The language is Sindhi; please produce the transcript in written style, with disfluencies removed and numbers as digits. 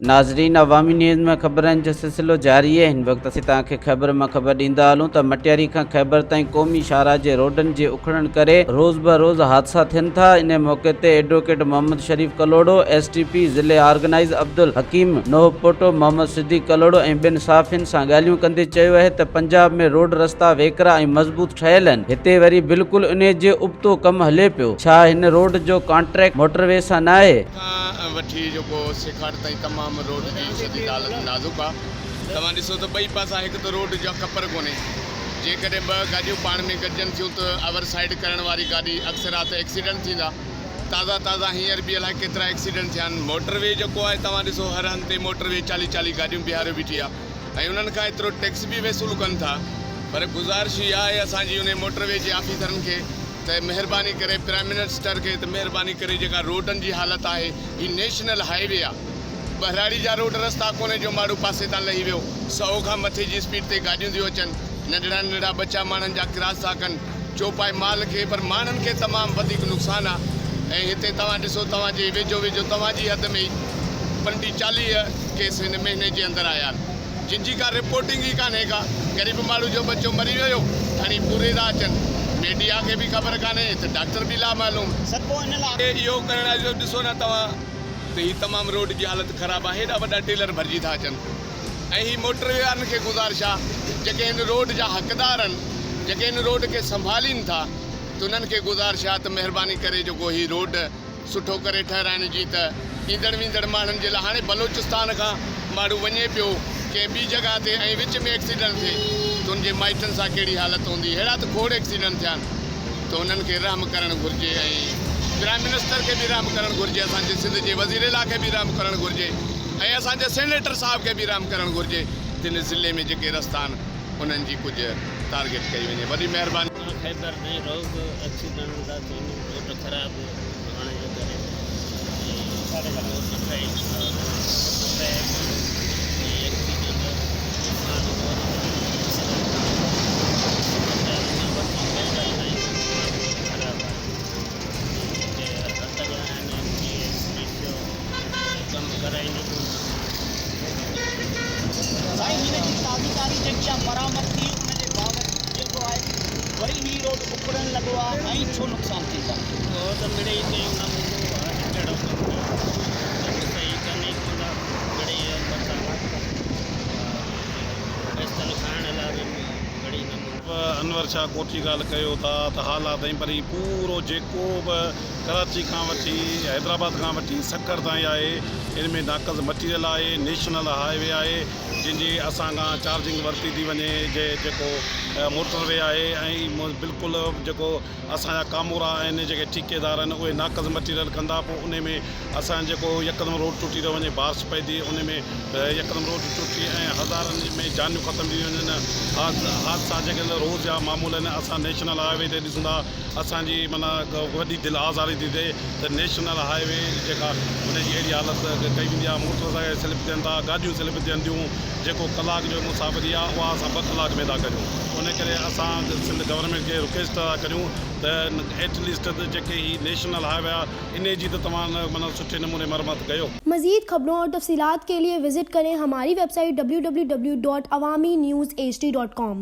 ناظرين عوامي نيوز ۾ خبرن جو سلسلو جاري آهي هن وقت اسين توهان کي خيبر مان خبر ڏيندا هلون ته مٽياري کان خيبر تائين قومي شاهراهه جي روڊن جي اکڙڻ ڪري روز به روز حادثا ٿين ٿا ان موقعي تي advocate Muhammad Sharif Kalhoro S T P ضلعي آرگنائيز عبدالحڪيم نوح پوٽو محمد صديق ڪلهوڙو ۽ ٻين صحافين سان ڳالهيون ڪندي چيو آهي ته پنجاب ۾ روڊ رستا ويڪرا ۽ مضبوط ٺهيل آهن هتي وري بلڪل انهي جي ابتو ڪم هلي پيو ڇا هن روڊ جو ڪانٽريڪٽ موٽر وي سان ناهي؟ کان وٺي جيڪو سيکاٽ تائين تمام روڊ جي شديد حالت نازڪ آ توهان ڏسو ته ٻئي پاسا هڪ ته روڊ جا ڪپر ڪونهي جيڪڏهن ٻه گاڏيون پاڻ ۾ گڏجن ٿيون ته اور سائيڊ ڪرڻ واري گاڏي اڪثر آ ته ايڪسيڊنٽ ٿيندا تازا تازا هينئر به الائي ڪيترا ايڪسيڊنٽ ٿيا آهن موٽر وي جيڪو آهي توهان ڏسو هر هنڌ تي موٽر وي چاليهه چاليهه گاڏيون بيهاريو بيٺي آ ۽ انهن کان ايترو ٽيڪس به وصول ڪن ٿا پر گذارش اها آهي اسان جي انهي موٽر وي جي آفيسرن کي ته مهرباني ڪري پرائم منسٽر کي ته مهرباني ڪري جيڪا روڊن جي حالت آهي هي نيشنل هاء وي آ ٻهراڙي جا روڊ رستا ڪونهي جو ماڙهو پاسي تان لهي ويو سئو کان مٿي جي اسپيڊ تي گاڏيون ٿيون اچن ننڍڙا ننڍڙا ٻچا ماڻهن جا ڪراس ٿا ڪن چوپائي مال کي پر ماڻهن کي تمام وڌيڪ نقصان آ ۽ هتي توهان ڏسو توهان جي ويجهو ويجهو توهان جي حد ۾ ئي پنٽيهه 40 ڪيس هن مهيني جي اندر آيا آهن. جن جي ڪا رپورٽنگ ئي ڪانهي ڪا، غريب ماڻهو جو ٻچو مري ويو کڻي پوري ٿا اچن، ميڊيا کي به خبر ڪانهي ته ڊاڪٽر به لامعلوم. سر پوء ان لاء. اهو ڪرڻ آهي جو ڏسو نه توهان ته هي تمام روڊ جي حالت خراب آهي هيڏا وڏا ٽيلر ڀرجي ٿا اچن ۽ هي موٽر وي وارن کي گذارش آهي جيڪي هن روڊ جا حقدار آهن جيڪي هن روڊ کي سنڀالين ٿا ته انهن کي گذارش آهي ته مهرباني ڪري جيڪو هي روڊ سٺو ڪري ٺهرائڻ جي ته ايندڙ ويندڙ ماڻهن جي لاء هاڻي بلوچستان کان ماڻهو وڃي پيو ڪنهن ٻي جڳهه تي ۽ وچ ۾ ايڪسيڊنٽ ٿئي ته ان جي مائٽن سان ڪهڙي حالت هوندي ههڙا ته کوڙ ايڪسيڊنٽ ٿيا آهن ته انهن کي رحم ڪرڻ گهرجي ۽ پرائم منسٽر کي به رحم ڪرڻ گهرجي اسان جي سنڌ جي وزير اعليٰ کي به رحم ڪرڻ گهرجي ۽ اسان جي سينيٽر صاحب کي به رحم ڪرڻ گهرجي ته هن ضلعي ۾ جيڪي رستا آهن انهن جي ڪجهه ٽارگيٽ ڪئي وڃي وڏي مهرباني. خيبر تائين روز ايڪسيڊنٽ ٿا ٿين روڊ خراب هئڻ جي ڪري ۽ روڊ ٺهي روڊ ٺهي ڪونه ۽ ايڪسيڊنٽ نقصان روز ايڪسيڊنٽ مٽياري کان وٺي خيبر تائين تمام روڊ خراب آهي ۽ جيڪي حق جا آهن M D S D C O ڪم ڪرائين ئي ڪونه ٿا. سائين هن جي تازي تازي جيڪي آ مرامت ٿي ان جي باوجود جيڪو آهي وري هي روڊ اکڙڻ لڳو آ ۽ ڇو نقصان ٿين ٿا. اهو ته مڙئي ڪيون نه هوندو آهي ڪهڙو ڪم ڪيون ڪم صحيح ڪن ئي ڪونه ٿا مڙئي مٿان پئسن کائڻ لاء به مڙئي نه به انور شاهه ڪوٺي ڳالهه ڪيو ٿا ته هالا تائين پر هي پورو جيڪو به ڪراچي کان وٺي حيدرآباد کان وٺي سکر تائين آهي ان ۾ ناقص مٽيريل آهي نيشنل هاء وي آهي جنهن جي اسان کان چارجنگ ورتي ٿي وڃي جي جيڪو موٽر وي آهي ۽ بلڪل جيڪو اسان جا ڪامورا آهن جيڪي ٺيڪيدار آهن اهي ناقص مٽيريل ڪندا پوء انهي ۾ اسان جيڪو يڪدم روڊ ٽٽي ٿو وڃي بارش پئي ٿي انهي ۾ يڪدم روڊ ٽٽي ۽ هزارن ۾ جانيون ختم ٿي وڃن حادثا جيڪي روز جا معمول آهن اسان نيشنل هاء وي تي ڏسون ٿا اسان جي معنيٰ وڏي دل آزاري ٿي ٿئي ته نيشنل هاء وي جيڪا ان جي اهڙي حالت ڪئي ويندي آهي موٽر سائيڪل سلپ ٿين ٿا گاڏيون سلپ ٿين ٿيون جيڪو ڪلاڪ جو مسافري آهي اها اسان ٻه ڪلاڪ ۾ ٿا ڪريون ان ڪري اسان سنڌ گورنمينٽ کي رڪويسٽ ٿا ڪريون ته ايٽ ليسٽ جيڪي هي نيشنل هاء وي آهي انهي جي ته توهان معنيٰ سٺي نموني مرمت ڪيو. مزيد خبرون اور تفصيلات کے لئے وزٽ کرين ھماري web site www.awamiNewsHD.com.